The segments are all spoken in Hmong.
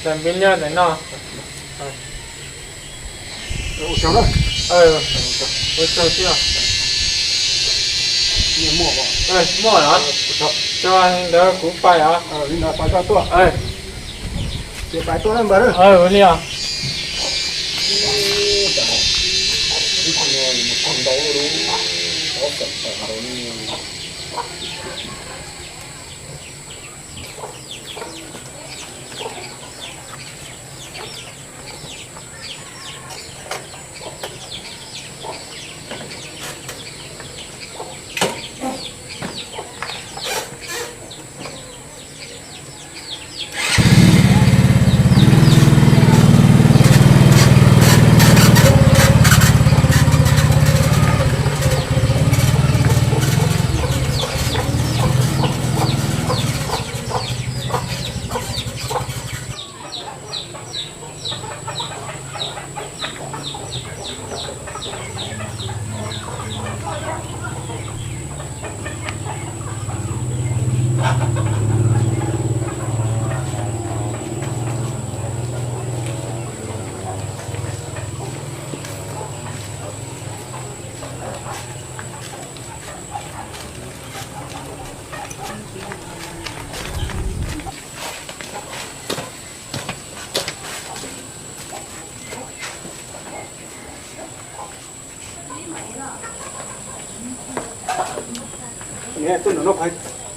Npib nyob ntawm no. Ua tsaug thiab. Muaj los? Tso ntawd kuv pais os. Li ntawd pais koj tuaj. Ces pais tuaj na npawg. Li os. Niam, tuaj ntawm no kuv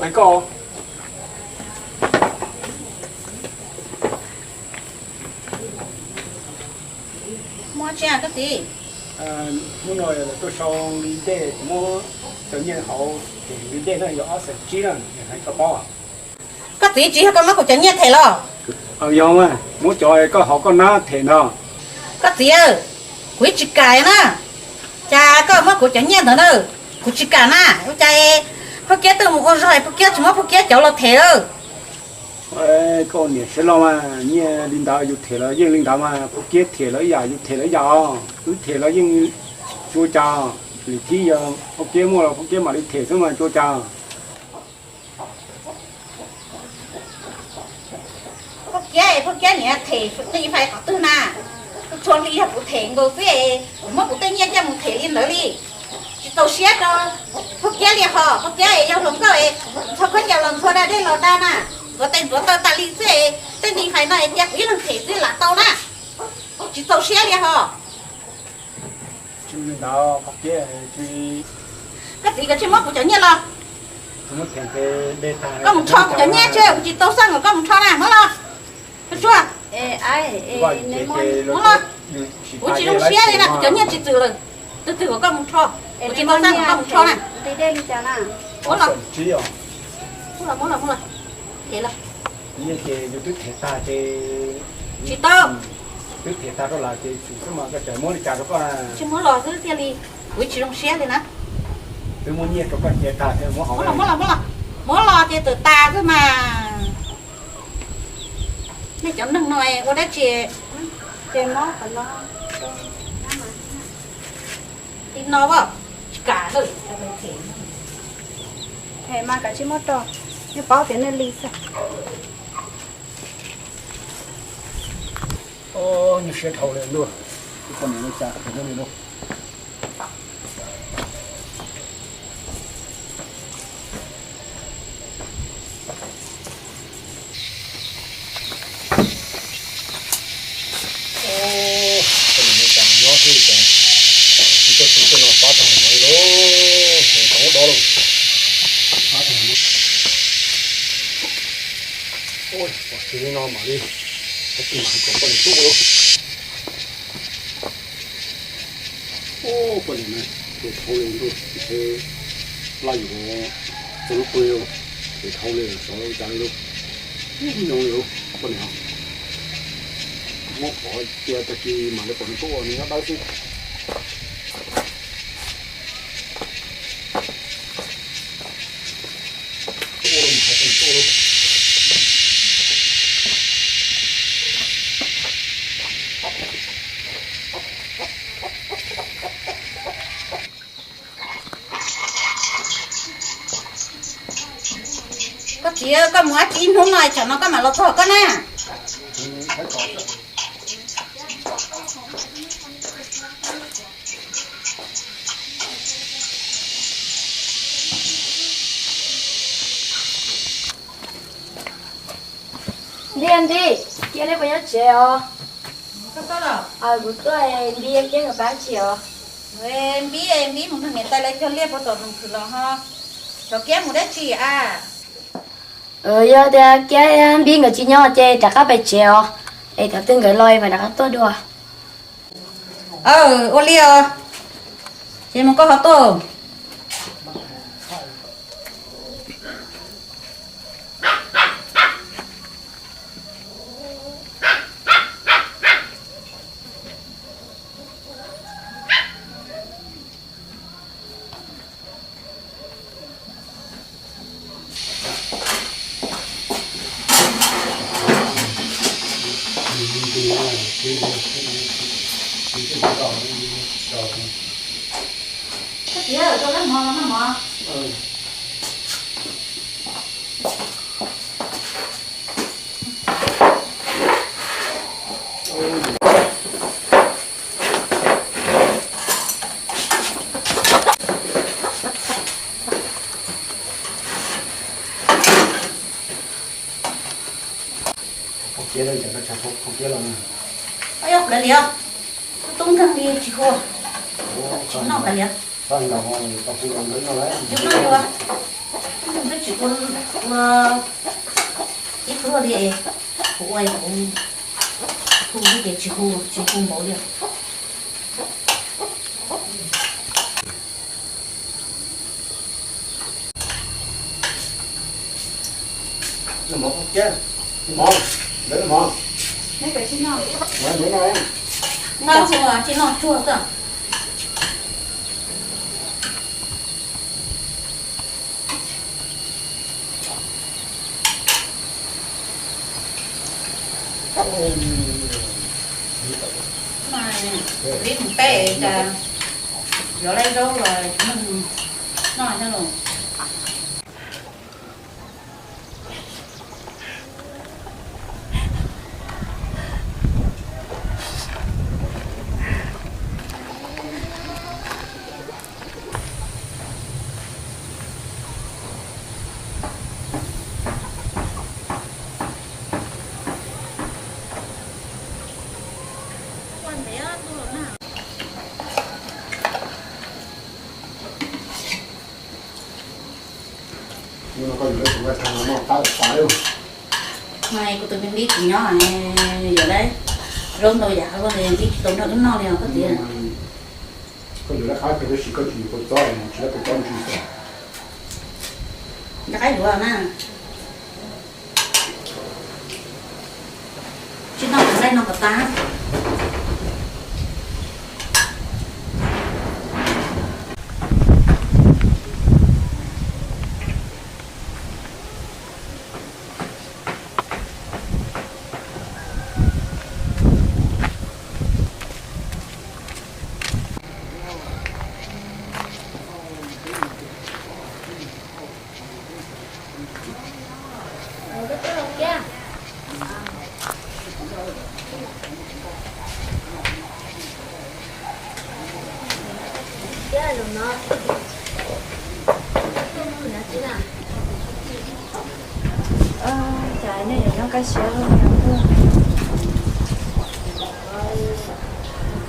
hais koj. Muaj tsi koj txiv? Hnub no tuaj sau nqi dej, kuv muab cov nyiaj hauv them nqi dej no yog ob xees tsib na, hais koj paub. Koj txiv, tsis yog koj muab kuv cov nyiaj them los? Yog, muab cov koj haus koj nab them no. Koj txiv, kuv yeej tsis kam na. Cas koj muab kuv cov nyiaj ntawd na, kuv tsis kam na. Ua cas Phauj Kiab twb mus ua zog, Phauj Kiab tsis muab Phauj Kiab cov los them. Koj niam siab loj mas, nyiaj li ntawd yus them los yeej li ntawd mas, Phauj Kiab them los ib yam yus them los ib yam os. Wb them los yeej tsis ua cas, lim thib yog Phauj Kiab muaj los Phauj Kiab mam li them xwb mas tsis ua cas. Phauj Kiab, Phauj Kiab niam them tej fais qhov twg na? Txhua hli yog kuv them nkaus xwb, kuv muab kuv tej nyiaj coj mus them li ntawd li. Tsis txaus siab rau Phauj Kiab li hos. Phauj Kiab yog hluas nkauj, ntxhua khaub ncaws los ntxhua da dej los da na, ntxuav tes ntxuav taw tas li xwb, tej nqi fais no cia kuv ib leeg them xwb lam tau na. Tsis txaus siab li hos. Koj txiv, koj tsis muab kuv cov nyiaj los? Koj mus rho kuv cov nyiaj tso, kuv tsis tau xaj kom koj mus rho na, muab los. Koj tsuag, muab los. Kuv tsis zoo siab li na, kuv cov nyiaj tsis txwm lawm. Twg twg kom koj mus rho, kuv tsis tau xaj kom koj mus rho na. Muab los. Muab los, muab los, muab los. Them los. Tsis tau. Twb them tag rau lawm ces txwm xwb mas koj tseem muab li cas rau koj na. Tsis muab los xwb thiaj li, kuv tsis zoo siab li na. Twb muab nyiaj rau koj cia tag thiaj muab hauv. Muab los, muab los, muab los. Muab los ces txwm tas xwb mas. Nej cov neeg no ua dab tsi? Ces muab qhov no. Li no as, tsis kam lawm. Them mas kav tsij muab rau, yeej paub tias nej li xwb. Nyuaj siab dhau li ntuj, ib poj niam li cas li ntuj. Poj niam li cas nyob xwb li cas, tsis tau tsis tau no pab tag no li lauj, tau do lauj, pab tag no. Ua tsis li no mam li, tag kis mam li kom poj niam tuaj lauj. Ua poj niam na, ces dhau li ntuj, ces laj yus txog lub pw, ces dhau li xyov ua cas li lauj. Ib hnub li lauj poj niam, muab phov cia tag kis mam li kom nws tuaj ua nws nyob dawb xwb. Koj txiv, koj mus dab tsi ib hnub no tsam no koj mam los txog koj na. Yog Npib, Kiab neb puas nyob tsev os? Kuv tuaj, Npib, Kiab nkawd pab tsi os? Npib, Npib mus nrog niam tais lawv cog liaj puag tom nus khwm los ho. Xyov Kiab mus dab tsi a? Yog tias Kiab Npib nkawd tsis nyob ces rov qab pem tsev os, es thaum twg nkawd los mas rov qab tuaj dua. Ua li os, ces mus koj ho tuaj. Koj txiv, rau lab mov los noj mov. Koj yog pliav li, tub nkeeg li tsis hu, tsis noj kav liam. Yus noj yus, twb tsis ua ib pluag li es kuv ua kuv hu ces tsis hu, tsis hu npaum li. Noj hu tsis noj tsuag xwb. Peb mus teb cas yuav lawv zaub los noj thiab los. Mas kuv tus me Npib tsis nyob, yuav lawv zaub ntau yam luaj li Npib tsis tau nrog wb noj li os koj tias. Koj yuav lawv qab pem tab sis koj tsis yuav kua txob, tsis lawv kua txob ntsis xwb. Nrog qab yuav na. Tsis noj kuv nqaij no kom tas. Cas nej yuav nyob kaj siab luaj.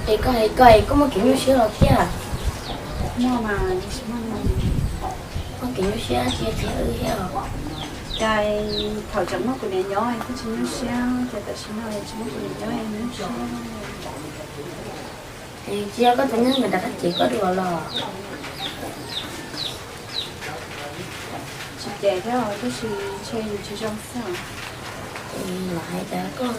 Es koj hais koj es koj muaj kev nyuaj siab los thiab? Muaj mas, muaj kev nyuaj siab tsis qhia wb thiab os. Cas thaum tseem muaj kuv niam nyob twb tsis nyuaj siab, cas tam sim no tsis muaj kuv niam nyob nyuaj siab. Es tsis yog koj tus neeg mas rov qab cem koj dua los? Tsis cem thiab os, tab sis ntshe yus tsis zoo xwb os. Los hais cas koj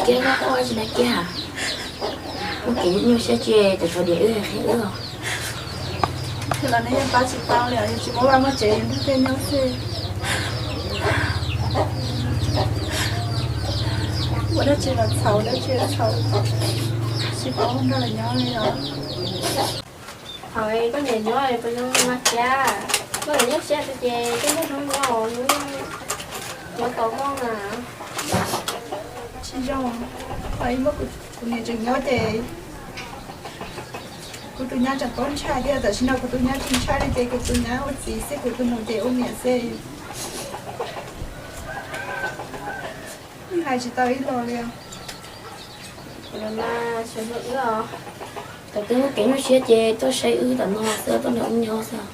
Kiag, koj ua tsis tau kiag. Muaj kev nyuaj siab tsis tau thov diam wb qhia wb os. Los nej yeej pab tsis tau li, yus tsis muaj vaj muaj tsev, yus nrog tej nyob xwb. Ua dab tsi los txhaum, dab tsi los txhaum, tsis pom nrog lawv nyob li os. Thaum koj niam nyob puas zoo mas kiag? Koj niam nyuaj siab tiag ces koj nrog nws nyob, nws Tsis zoo, kuv niam tseem nyob ces kuv tus nyab tseem paub ntshai thiab. Tam sim no kuv tus nyab tsis ntshai li ces kuv tus nyab ua txiv xwb, kuv tus nus ces ua niam xwb. Hais tsis tau ib los li. Thaum twb muaj kev nyuaj siab ces tuaj saib wb tom no xwb, tuaj nrog wb nyob xwb.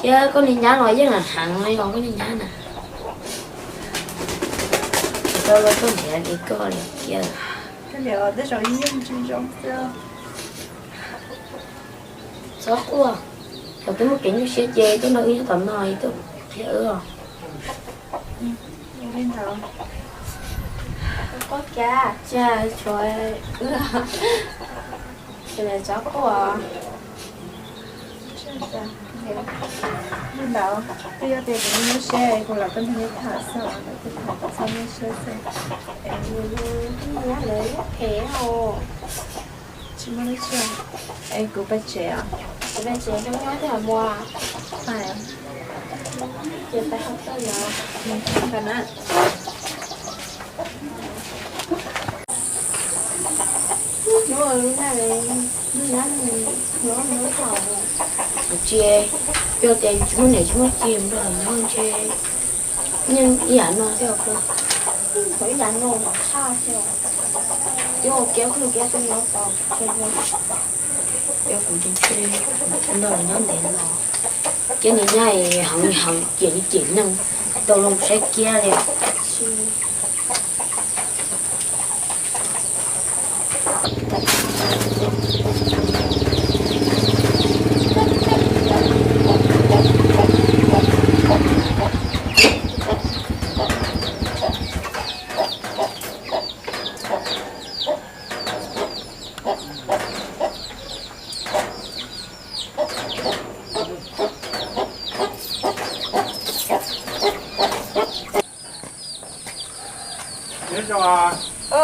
Thiab koj niag nyab los yeej heev li os, koj niag nyab na. Tsis tau los tuaj nrhiav li koj li kiag. Txhob quaj, thaum twb muaj kev nyuaj siab ces tuaj nrog wb nyob tom no, tuaj qhia wb os. Quaj kiag, tsis tshuav wb, tsis txhob quaj. Li ntawd, twb yog tias kuv nyuaj siab kuv lam tuaj nrog nej tham xwb, lawv thiaj tias txhob nyuaj siab xwb. Nyab lawv phem os. Tsis muaj dab tsi. Es kuv pais tsev os. Kuv pais tsev, nyob nyob thiaj mus. Pais. Ces pais hauv toj los. Pais na. Hnub lub naj, lub nab, hnub hnub thaum. Kuv tsis, yog tias tsis muaj niam tsis muaj txiv nrog nyob ntshe yeej ib yam no thiab os. Ib yam no tshaj thiab. Yuav kiav kuv kiav tus nyob tau, yog kuv ces ntshe nrog nyob ntev no. Ces nws nyab heev heev, cem li cem neeg, tau los saib kiag li.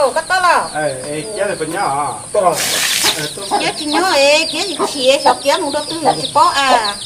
Koj tuaj los? Kiab tsis nyob es Kiab tsis chim, xyov Kiab mus rau twg tsis paub as.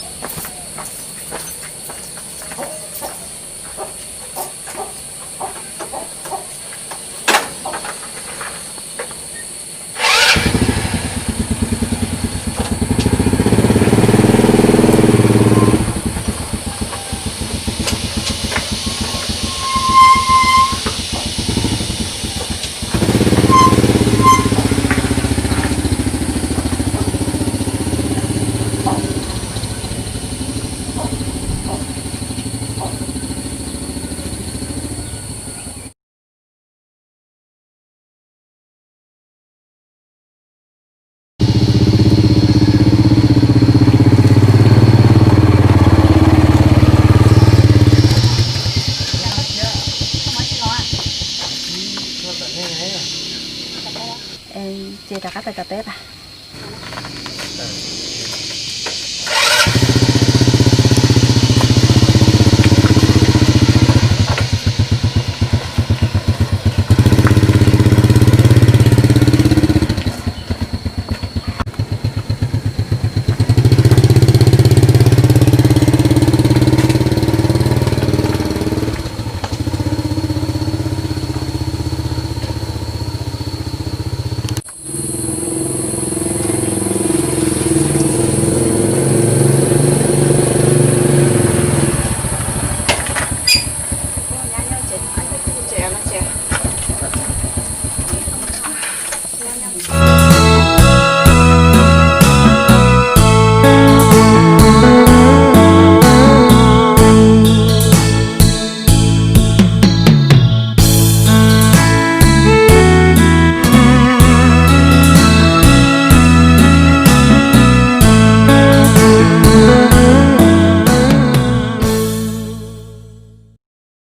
Ces rov qab pais tom peb pas.